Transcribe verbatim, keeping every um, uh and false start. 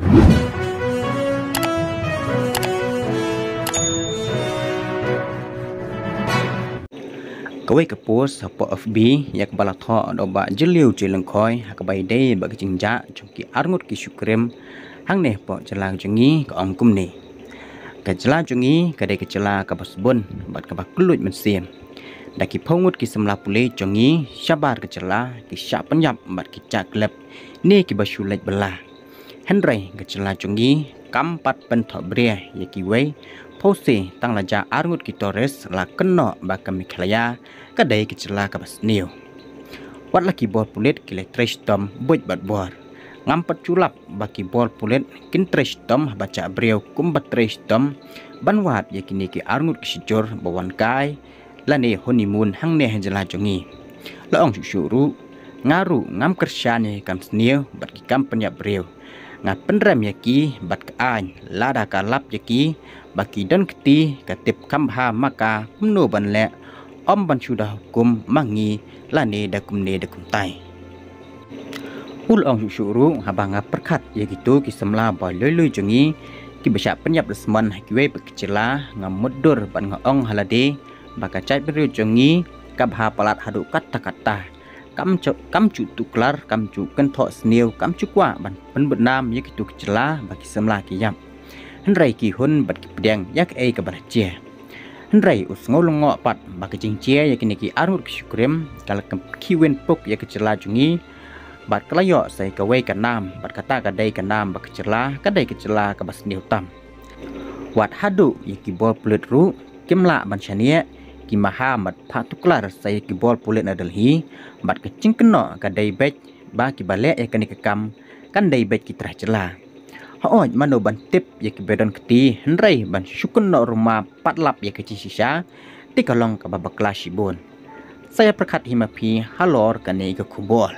Kawei ka post hapoh F B ïa kaba la thoh da u Bah Jylliew J Lyngkhoi ha kaba ïadei bad ka jingjah jong ki arngut ki shuh krim hangne hapoh jylla jong ngi ka ong kumne: Ka jylla jong ngi ka dei ka jylla kaba sbun bad kaba kylluid mynsiem. Da ki phew ngut ki samla pulit jong ngi shabar ka jylla ki shah pynïap bad ki jah klep ne kiba shu leit bylla. Hynrei ka jylla jong ngi kam pat pynthohbria ïa kiwei phew se, tang la jah arngut ki tourist la kynnoh ba ka Meghalaya ka dei ka jylla kaba sniew. Wat la ki bor pulit ki la trei shitom buit bad bor, ngam pat shu lap ba ki bor pulit kin trei shitom haba jah briew kumba trei shitom ban wad ïa kine ki arngut ki shijur ba wan kai lane honeymoon hangne ha jylla jong ngi. La ong shuh shuh ruh, nga ruh ngam kyrshan ïa ki kam sniew bad ki kam pynïap briew. Nga pynrem ïa ki bad ka aiñ, lada ka lap ïa ki ba ki don kti, ka tip kham bha ma ka kumno ban leh, ym ban shu da hukum ma ngi lane da kumne da kumtai. U la ong shuh shuh ruh, haba nga pyrkhat ïa kito ki samla ba lui lui jong ngi kiba shah pynïap dusmon ha kiwei pat ki jylla, nga mutdur bad nga ong ha lade ba ka jaitbynriew jong ngi ka bha palat haduh katta katta. Kam ju, kam ju tuklar, kam ju kynthoh sniew, kam ju kwah ban pynbadnam ïa kito ki jylla ba ki samla ki ïap. Hynrei ki hun bad ki pdiang ïa kaei kaba la jia. Hynrei u sngew lyngngoh pat ba ka jingjia ïa kine ki arngut ki shuh krim ka la khih win puk ïa ka jylla jong ngi bad ka la ïoh sa ïa kawei ka nam, bad kata ka dei ka nam ba ka jylla ka dei ka jylla kaba sniew tam. Wat haduh ïa ki bor pulit ruh kim lah ban shaniah, ki maham bad phah tuklar sa ïa ki bor pulit na Delhi, bad ka jingkynnoh ka dei beit ba kiba leh ïa kane ka kam kan dei beit ki trai jylla. Hooid, mano ban tip ïa kiba don kti hynrei ban shu kynnoh ruh ma pat lap ïa ka jingshisha, te ka long kaba bakla shibun. Sa ïa pyrkhat hi ma phi halor kane ka khubor.